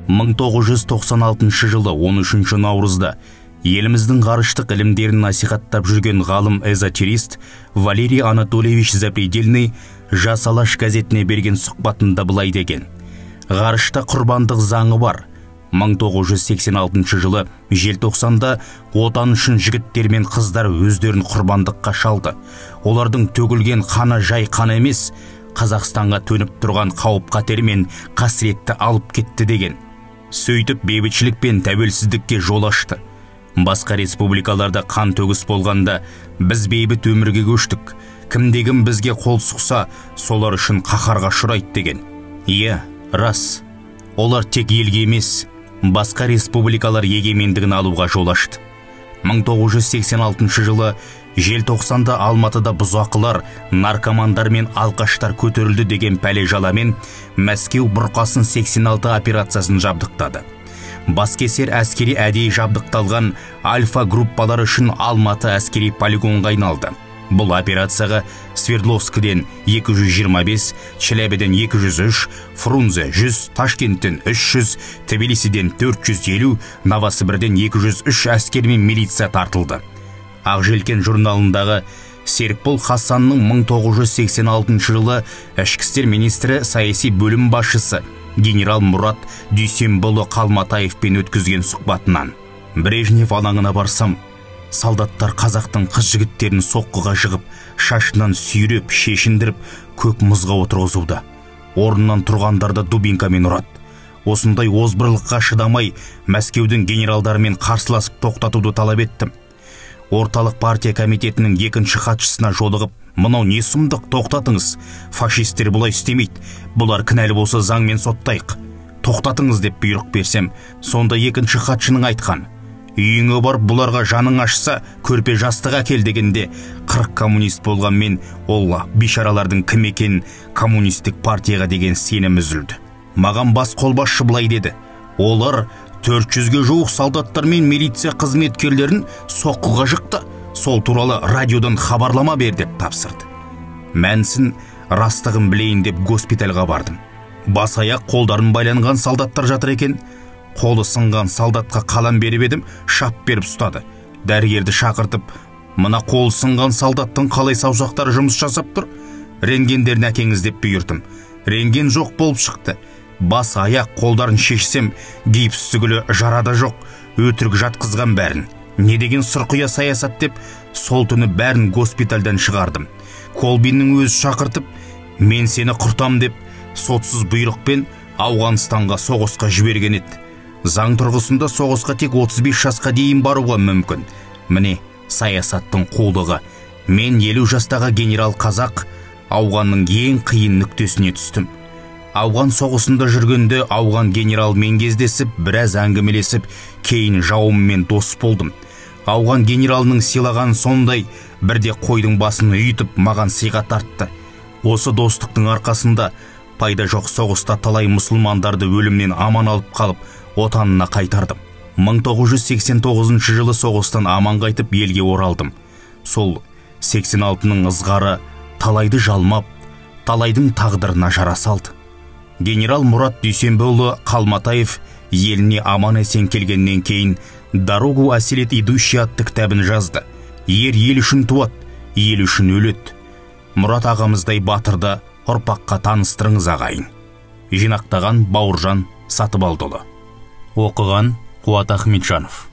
1996 жылы 13 наурызда еліміздің ғарыштық ілімдерін насихаттап жүрген ғалым-эзотерист Валерий Анатольевич Запредельный «Жас Алаш» газетіне берген сұхбатында былай деген: «Ғарышта құрбандық заңы бар. 1986 жылы желтоқсанда отан үшін жігіттер мен қыздар өздерін құрбандыққа шалды. Олардың төгілген қаны жай қан емес, Қазақстанға төніп тұрған қауіп-қатер мен қасіретті алып кетті» деген. Сөйтіп бейбітшілік пен тәуелсіздікке жол ашты. Басқа республикаларда қан төгіс болғанда біз бейбіт өмірге көштік. Кімде-кім бізге қол сұқса, солар үшін қаһарға ұшырайды деген. Иә, рас. Олар тек елге емес, басқа республикалар егемендігін алуға жол ашты. 1986 жылы желтоқсанда Алматыда бұзақылар, наркомандар мен алқаштар көтерілді деген пәле жаламен Мәскеу бұрқасын 86 операциясын жабдықтады. Баскесер әскери әдейі жабдықталған альфа группалар үшін Алматы әскери полигонға айналды. Бұл операцияға Свердловскіден 225, Челябіден 203, Фрунзе 100, Ташкенттен 300, Тбилисиден 450, Новосібірден 203 әскер мен милиция тартылды. Ақжелкен журналындағы Серікбол Хасанның 1986 жылы Ішкі істер министрі, саяси бөлім басшысы генерал Мұрат Дүйсенбіұлы Қалматаевпен өткізген сұхбатынан. Брежнев алаңына барсам, солдаттар қазақтың қыз жігіттерін соққыға жығып, шашынан сүйреп, шешіндіріп, көк мұзға отырғызуда. Орнынан тұрғандарды дубинкамен ұрады. Осындай озбырлыққа шыдамай, Мәскеудің генералдарымен қарсыласып тоқтатуды талап еттім. Орталық партия комитетінің екінші хатшысына жолығып, мынау не сұмдық, тоқтатыңыз, фашистер бұлай істемейді, бұлар кінәлі болса заңмен соттайық, тоқтатыңыз деп бұйрық берсем, сонда екінші хатшының айтқан: үйіңе барып бұларға жаның ашса, көрпе жастық әкел дегенде, 40 коммунист болған мен ол бишаралардың кім екенін, коммунистік партияға деген сенім үзілді. Маған бас қолбасшы былай деді: олар 400-ге жуық солдаттар мен милиция қызметкерлерін соққыға жықты, сол туралы радиодан хабарлама бер деп тапсырды. Мәнсін, растығын білейін деп госпитальға бардым. Бас аяқ қолдарын байланған солдаттар жатыр екен. Қолы сынған солдатқа қалам беріп едім, шап беріп ұстады. Дәрігерді шақыртып, мына қолы сынған солдаттың қалай саусақтары жұмыс жасап тұр? Рентгендерін әкеңіз деп бұйырдым. Рентген жоқ болып шықты. Бас аяқ қолдарын шешсем, гипс түгілі жарада жоқ, өтірік жатқызған бәрін. Не деген сұрқия саясат деп, сол түні бәрін госпитальдан шығардым. Колбиннің өзі шақыртып, мен сені құртам деп, сотсыз бұйрықпен Ауғанстанға соғысқа жіберген еді. Заң тұрғысында соғысқа тек 35 жасқа дейін баруға мүмкін. Міне саясаттың қулығы. Мен 50 жастағы генерал қазақ Ауғанның ең қиын нүктесіне түстім. Ауған соғысында жүргенде ауған генералмен кездесіп, біраз әңгімелесіп, кейін жауыммен дос болдым. Ауған генералының сыйлағаны сондай, бірде қойдың басын үйітіп маған сыйға тартты. Осы достықтың арқасында пайда жоқ соғыста талай мұсылмандарды өлімнен аман алып қалып, отанына қайтардым. 1989 жылы соғыстан аман қайтып елге оралдым. Сол 86-ның ызғары талайды жалмап, талайдың тағдырына жара салды. Генерал Мұрат Дүйсенбіұлы Қалматаев еліне аман есен келгеннен кейін «Дорогу осилит идущий» атты кітабын жазды. Ер ел үшін туады, ел үшін өледі. Мұрат ағамыздай батырды ұрпаққа таныстырыңыз ағайын. Жинақтаған Бауыржан Сатыбалдыұлы. Оқыған Қуат Ахметжанов.